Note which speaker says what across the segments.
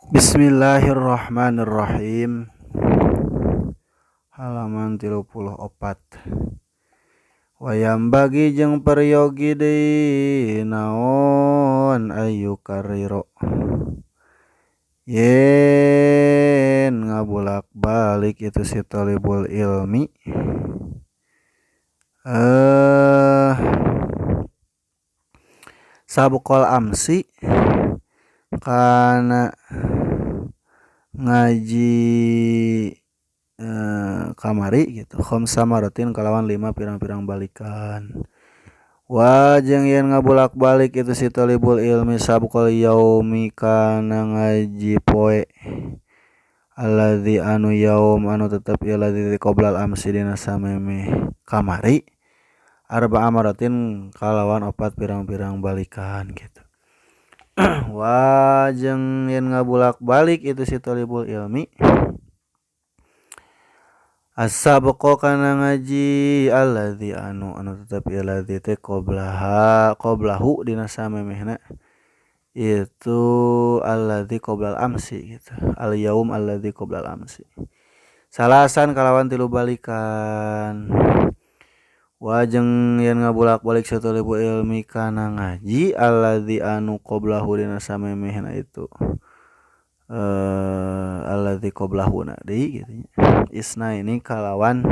Speaker 1: Bismillahirrahmanirrahim. Halaman 34. Wayam bagi jeung peryogi deui naon ayu kariro. Yen ngabulak-balik itu si thalibul ilmi. Sabqal amsi kana ngaji kamari gitu khamsa maratin kalawan 5 pirang-pirang balikan. Wa jeung yen ngabulak-balik itu si thalibul ilmi sabqal yaumi kana ngaji poe alladzi anu yaum anu tetep ieu ladzi qoblal amsi dina samemeh kamari arba'a maratin kalawan 4 pirang-pirang balikan gitu. Wa jeung yen ngabulak-balik itu si thalibul ilmi as-sabqa kana ngaji alladzi anu anu tetep ieu ladzi teh qoblaha qoblahu dina samemehna itu alladzi qoblal amsi gitu al yaum alladzi qoblal amsi salasan kalawan 3 balikan. Wa jeung yen ngabulak-balik si thalibul ilmi kana ngaji alladzi anu qoblahu dina samemehna itu alladzi qoblahu na deui gitu nya isna ini kalawan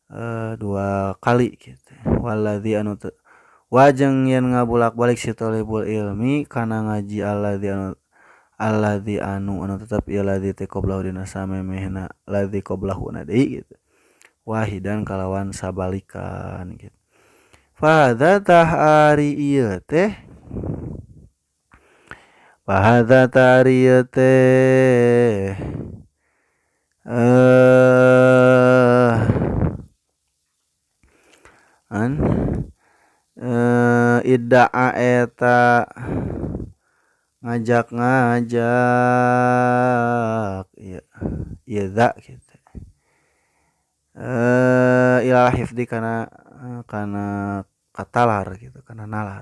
Speaker 1: 2 kali gitu. Walladzi anu wa jeung yen ngabulak-balik si thalibul ilmi kana ngaji alladzi anu anu tetep ieu ladzi teh qoblahu dina samemehna ladzi qoblahu na deui gitu wahidan kalawan sabalikan gitu. Fahadza tahari ieu teh fahadza tahari ieu teh an idda'a eta ngajak-ngajak ieu ieu da gitu ila hifdi kana kana katalar gitu kana nalar.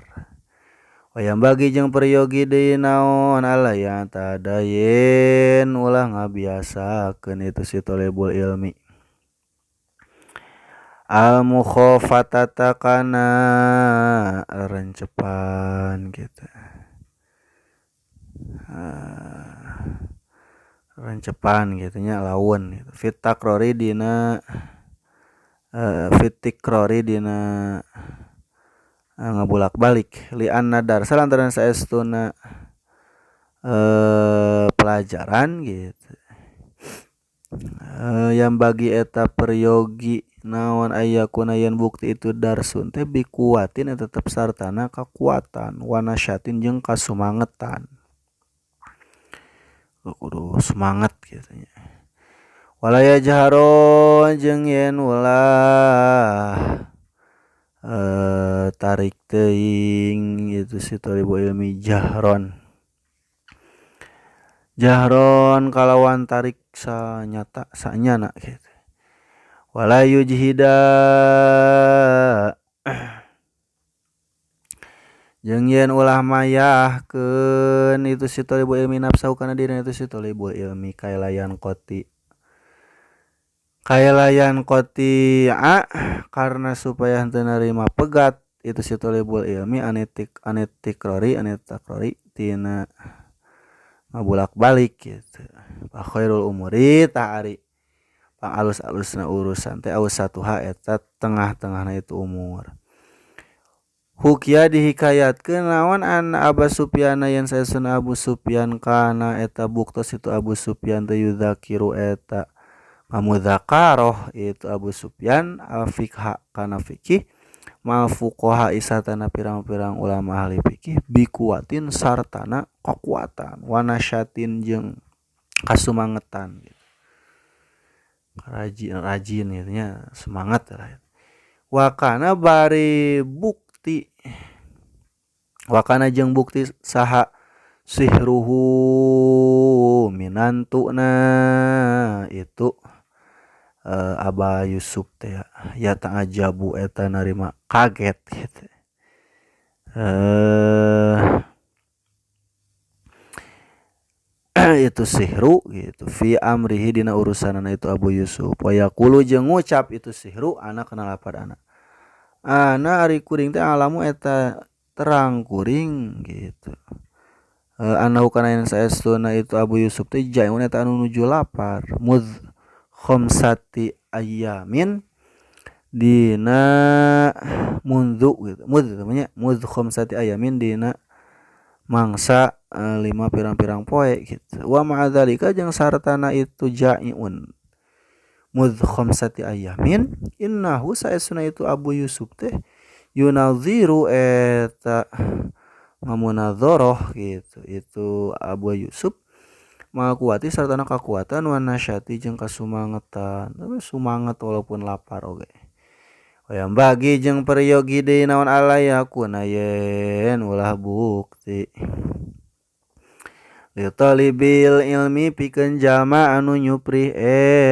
Speaker 1: Wayam bagi jeung peryogi deui naon ala ya tadayen ulah ngabiasakeun itu si thalibul ilmi al mukhafatata kana rencepan gitu. Rencepan gitu nya laun gitu. Fit takrori dina fit tikrori dina ngabulak-balik li anna darsa lantaran saestuna pelajaran gitu. Yang bagi eta peryogi naon ayakuna yen bukti itu darsun teh bikuatin eta tetep sartana kakuatan wanasyatin jeung kasumangetan. Kudu semangat gitu nya. Wala yajharon jeung yen ulah tarik teuing itu si thalibul ilmi jahron. Jahron kalawan tarik sanyata sanyana gitu. Wala yujhida jeung yen ulah mayahkeun itu si thalibul ilmi nafsahu kana dirina itu si thalibul ilmi kailayan qoti kailayan qati'a karena supaya henteu narima pegat itu si thalibul ilmi anetik anetikrori anetakrori tina ngabulak-balik gitu. Fa khairul umuri ta'ari pang alus-alusna urusan teh ausatuha eta tengah-tengahna itu umur. Hukia dihikayatkeun naon an Abu Sufyan yen saesuna Abu Sufyan kana eta buktos itu Abu Sufyan teh yudzakiru eta ngamudzakarah itu Abu Sufyan al fiqha kana fikih mal fuqaha isatana pirang-pirang ulama ahli fikih bikuatin sartana kakuatan wanasyatin jeung kasumangetan gitu. Rajin gitu nya semangat lah. Wakana bari bukti wakana jeung bukti saha sihruhu minantuna itu Aba Yusuf teh ya ta'ajabu eta narima kaget gitu. Itu sihru gitu fi amrihi dina urusanana itu Abu Yusuf. Wa yaqulu jeung ngucap itu sihru ana kana lapad ana. Ana ari kuring teh alamu eta terang kuring gitu. Anahu kana yen saestuna itu Abu Yusuf teh jaiun eta anu nuju lapar mudz khamsati ayyamin dina mundu gitu, mudz namanya mudz khamsati ayyamin dina mangsa lima pirang-pirang poe gitu. Wa ma'adzalika jeung sartana itu jaiun mudz khamsati ayyamin innahu saestuna itu Abu Yusuf teh yunaziru eta ngamunadzarah gitu itu Abu Yusuf makuati sartana kakuatan wa nasyati jeung kasumangetan, tapi sumanget walaupun lapar oge. Hoyong bagi jeung peryogi deui naon alayakuna yen ulah bukti li talibil ilmi pikeun jalma anu nyuprih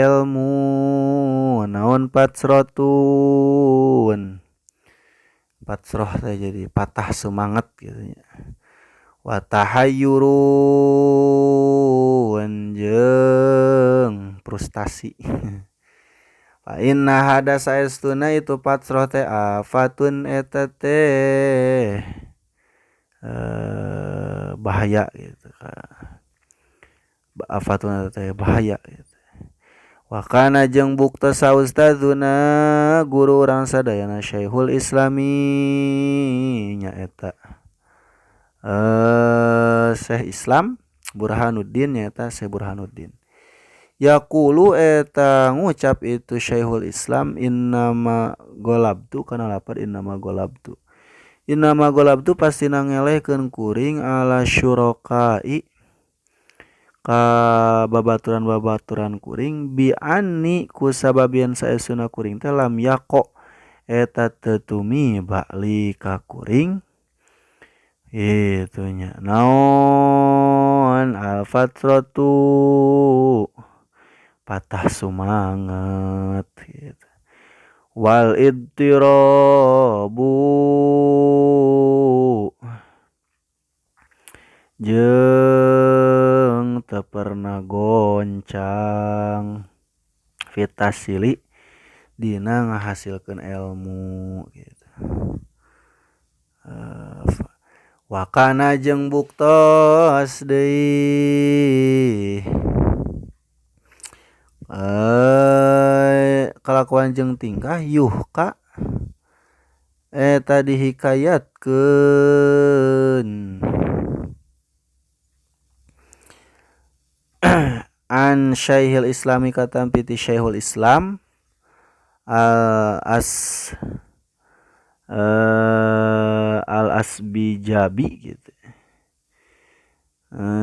Speaker 1: ilmu naon patsrotun. Patsroh teh jadi patah semangat gitu nya. Wa tahayyurun jeung frustasi. Fa inna hada saestuna itu patsroh teh afatun eta teh bahaya gitu. Afatun eta teh bahaya gitu. Wa kana jeung bukta saustadzuna guru urang sadayana Syekhul Islami nyaeta Syekh Islam Burhanuddin nyaeta Syekh Burhanuddin. Yaqulu eta ngucap itu Syekhul Islam innama golabtu kana lapar innama golabtu. Innama golabtu pasti nangelehkeun kuring ala syurakai ka babaturan-babaturan kuring bi anni ku sababieun saestuna kuring teh lam yaqo eta teu tumiba li ka kuring kitu nya naon al fatratu patah sumanget gitu wal ittirabu jeung teu pernah goncang fitasili dina ngahasilkeun ilmu gitu. Wakana jeung buktos deui kalakuan jeung tingkah yuhka eta dihikayatkeun an Syekhil Islami katampi ti Syekhul Islam al as al Asbijabi gitu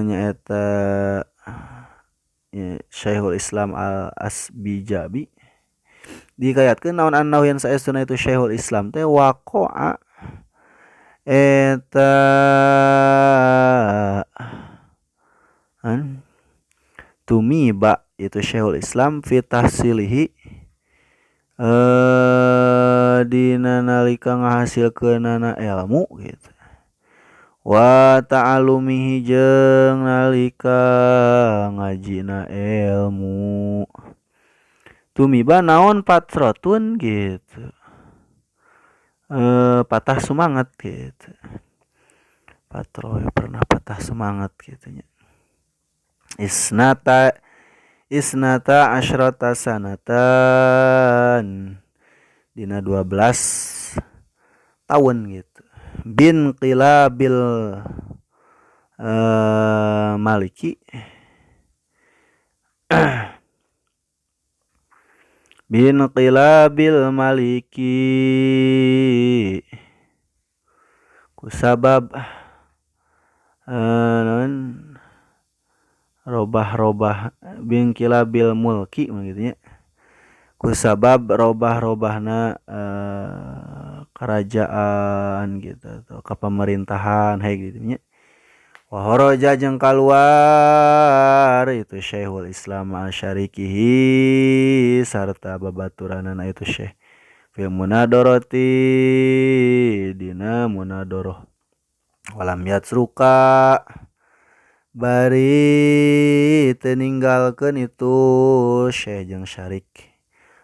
Speaker 1: nyaeta Syekhul Islam al Asbijabi dikayatkeun naon annahu yen saestuna itu Syekhul Islam teh waqa'a eta an tumiba itu Syekhul Islam fi tahsilihi dina nalika ngahasilkeunana ilmu gitu wa ta'alumihi jeung nalika ngajina ilmu tumiba naon patrotun gitu patah semangat gitu patro pernah patah semangat gitu nya. Isnata asyrata sanatan dina 12 tahun gitu bin qilabil maliki bin qilabil maliki kusabab robah-robah bin qilabil mulki gitu nya kusabab robah-robahna kerajaan gitu atau kepemerintahan hae gitu nya. Wa kharaja jeung kaluar itu Syekhul Islam al-Syarikihi sarta babaturanana itu Syekh fil munadharati dina munadharah walam yatsruka Bari teu ninggalkeun itu Syekh jeung Syarik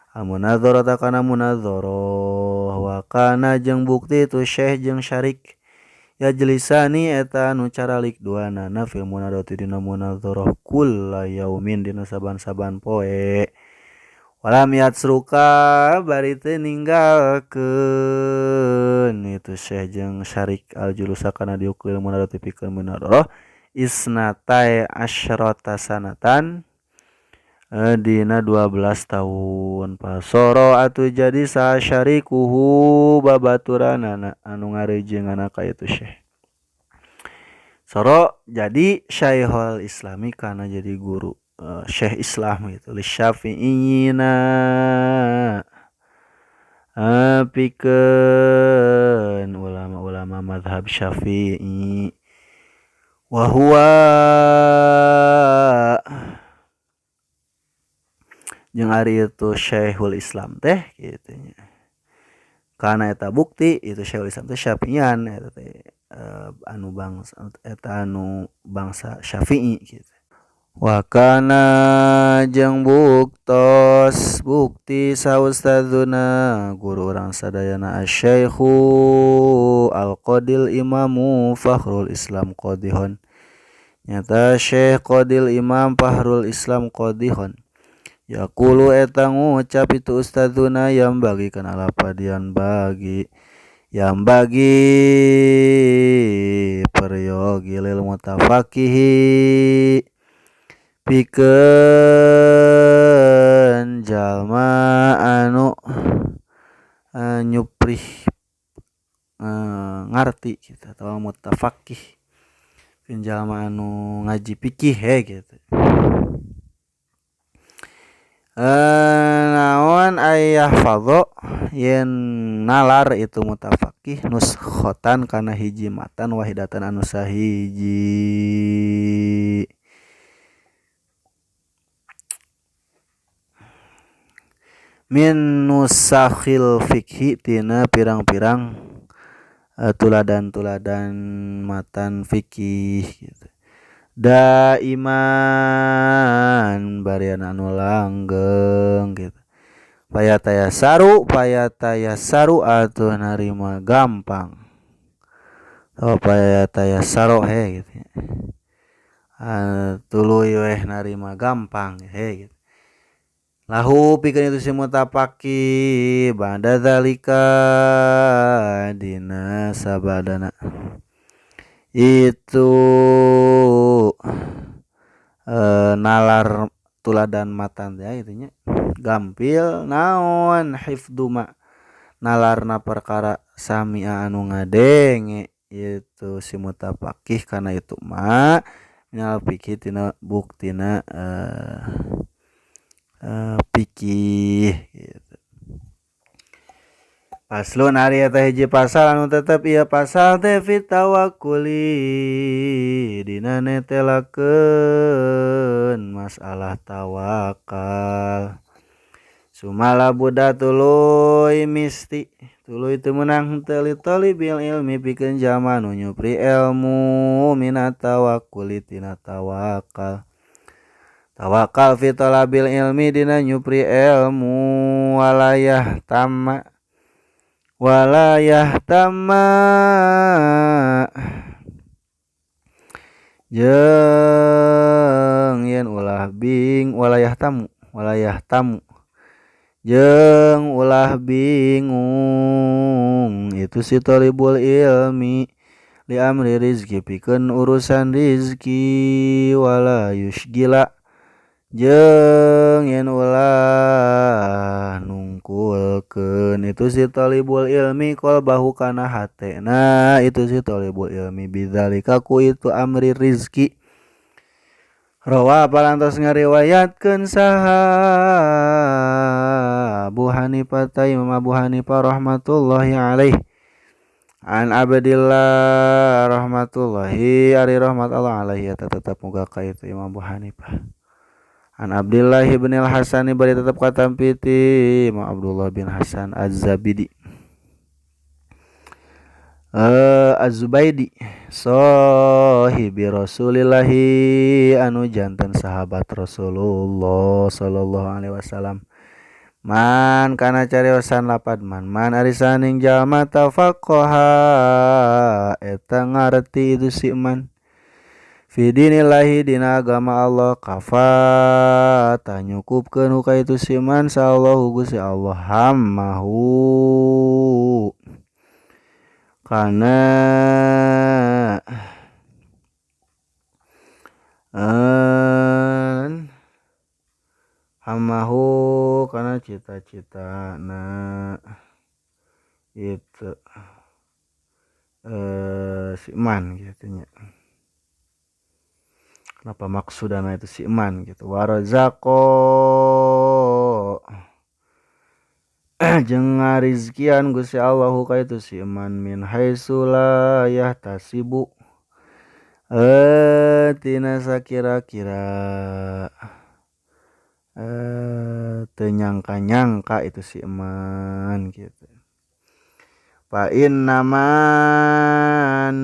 Speaker 1: al munadzarah kana munadzarah wa kana jeung bukti itu Syekh jeung Syarik yajlisani eta anu caralik duanana fil munadzarati dina munadzarah kulla yaumin dina saban-saban poe walam yatsruka bari teu ninggalkeun itu Syekh jeung Syarik al julusa kana diuk lil munadzarati pikeun munadzarah isnatai asyrata sanatan dina 12 tahun pasoro atuh jadi saha syarikuhu babaturanana anu ngarejenganna ka itu Syekh soro jadi Syekhul Islami kana jadi guru Syekh Islam gitu li Syafi'iyina pikeun ulama-ulama mazhab Syafi'i wa huwa jeung ari itu Syekhul Islam teh kitu nya kana eta bukti itu Syekhul Islam teh Syafi'ian eta teh anu bangsa eta anu bangsa Syafi'i kitu wa kana jeung buktos bukti saustadzuna guru urang sadayana asy-syaikhu al-qadil imamu Fakhrul Islam Qadihon nyata Syekh Qadil Imam Fakhrul Islam Qadihon yaqulu eta ngucap itu ustadzuna yang bagi kana lapadian bagi yang bagi peryogi lil mutafaqihi pikeun jalma anu nyuprih ngarti gitu atau mutafaqih pikeun jalma anu ngaji fikih he gitu naon ayah fadho yen nalar itu mutafaqih nuskhotan kana hiji matan wahidatan anu sahiji min nusakhil fikhi tina pirang-pirang tuladan-tuladan matan fikih gitu. Daiman barian anu langgeng gitu. Payatayasaru atuh narima gampang. Oh payatayasaru he gitu. Tuluy weh narima gampang he gitu. Lahu pikeun itu si mutafaqih ba'da zalika dina sabadana itu nalar tuladan matan teh itu nya gampil naon hifdzu ma nalarna perkara sami'a anu ngadenge itu si mutafaqih kana itu ma minal fikih tina buktina fikih gitu. Paslon ari eta hiji pasal anu tetep ieu pasal teh fit tawakkuli dina netelakeun masalah tawakal. Sumala buddha tuluy misti tuluy teu meunang teu li talibil ilmi pikeun jalma nu nyupri ilmu minat tawakkuli tina tawakal. Tawakal fi talabil ilmi dina nyupri ilmu walayah tama jeung yen ulah bing walayah tamu jeung ulah bingung itu si thalibul ilmi li amri rizki pikeun urusan rizki wala yusgila jeung yen ulah nungkulkeun itu si thalibul ilmi qalbahu kana hatena itu si thalibul ilmi bidzalika ku itu amri rizki rawa parantos ngariwayatkeun saha Abu Hanifah Imam Abu Hanifah rahmatullahi alaih an Abdillah rahmatullahi ari rahmat Allah alaihi eta tetep muga ka itu Imam Abu Hanifah an Abdillah bin Al-Hasan bari tetep katampi ti Imam Abdullah bin Hasan Az-Zabidi. Az-Zubaidi sahibi Rasulillahi anu janten sahabat Rasulullah sallallahu alaihi wasallam. Man kana cariosan lapad man man ari saning jalma tafaqaha eta ngarti itu si man fi dinillahi dina agama Allah kafa tanyukupkeun ka itu si man sallallahu Gusti Allah hammahu kana hamahu kana cita-cita na itu si iman gitu nya. Kenapa maksudana itu si iman gitu. Warazaqo jeung ngarizkian Gusti Allahu ka itu si iman min haitsu la yahtasibu tina sakira-kira teu nyangka-nyangka itu si iman gitu. Fa innaman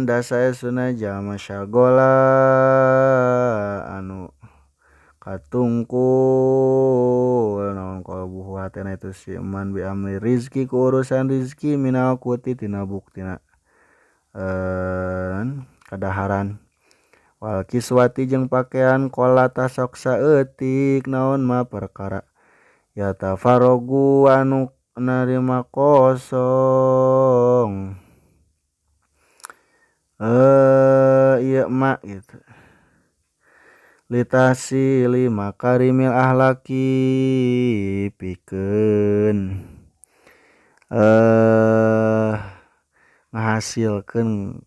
Speaker 1: dasaesuna jalma syagola anu katungkul naon qalbuhu hatena itu si iman bi amri rizki ku urusan rizki minal kuti tina buktina kadaharan wal kiswati jeung pakaian qala tasok saeutik naon ma perkara ya tafarogu anu narima kosong ieu ma gitu litasi lima karimil ahlaki pikeun ngahasilkeun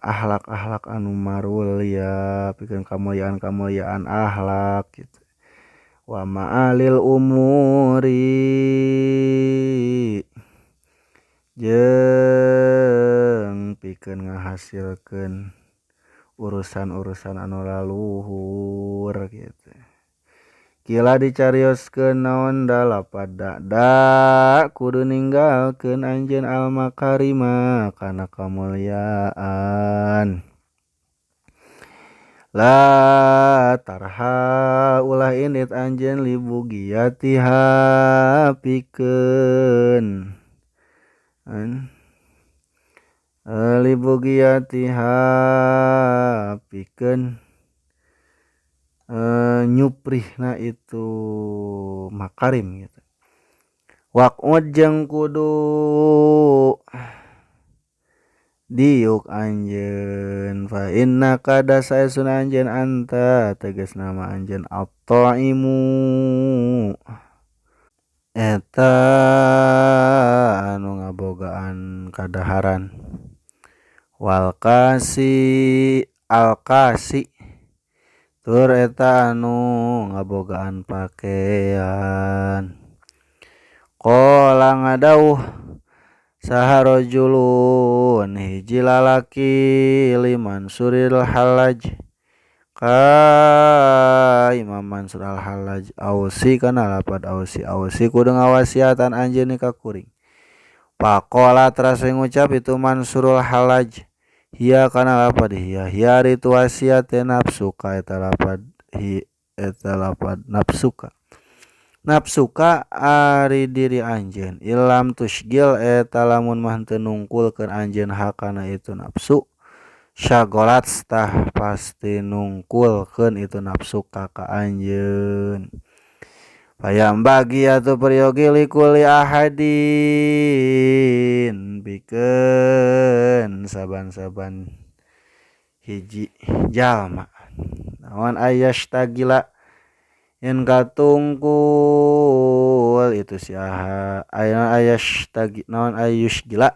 Speaker 1: ahlak-ahlak anu marulia pikeun kamulyaan-kamulyaan ahlak gitu. Wa ma'alil umuri jeung pikeun ngahasilkeun urusan-urusan anu laluhur gitu. Kila dicarioskeun naon dalapad da kudu ninggalkeun anjeun al makarima kana kamulyaan. La tarha ulah indit anjeun libugiyatiha pikeun libugiyatiha pikeun nyuprihna itu makarim gitu. Waqud jeung kudu diuk anjeun fa innaka dasaesun anjeun anta tegas nama anjeun at-taimu eta anu ngabogaan kadaharan wal kasi al kasi tur eta anu ngabogaan pakaian. Qala ngadauh saha rajulun hiji lalaki liman suril halaj ka Imam Mansur al Halaj ausi kana lapad ausi ausi kudu ngawasiatan anjeun ka kuring. Faqala teras ngucap itu Mansurul Halaj hiya kana lapad hiya hiya ari tu wasiat nafsuka eta lapad hi eta lapad nafsuka nafsuka ari diri anjeun ilam tusgil eta lamun mah teu nungkulkeun anjeun hakana itu nafsu syagolat tah pasti nungkulkeun itu nafsu ka anjeun. Payam bagi atuh peryogi likuli ahadin pikeun saban-saban hiji jalma naon ayastagila yen katungkul itu si aha aya ayastagi naon ayus gila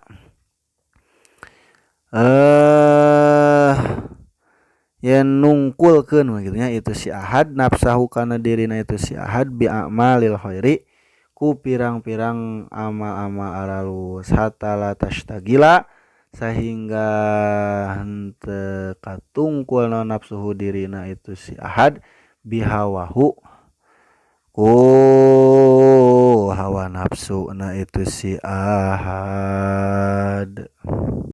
Speaker 1: yen nungkulkeun maksudnya itu si ahad nafsahu kana dirina itu si ahad bi a'malil khairi ku pirang-pirang amal-amal aralus hatta la tashtagila sehingga henteu katungkul naon nafsuhu dirina itu si ahad bihawahu ku hawa nafsu na itu si ahad.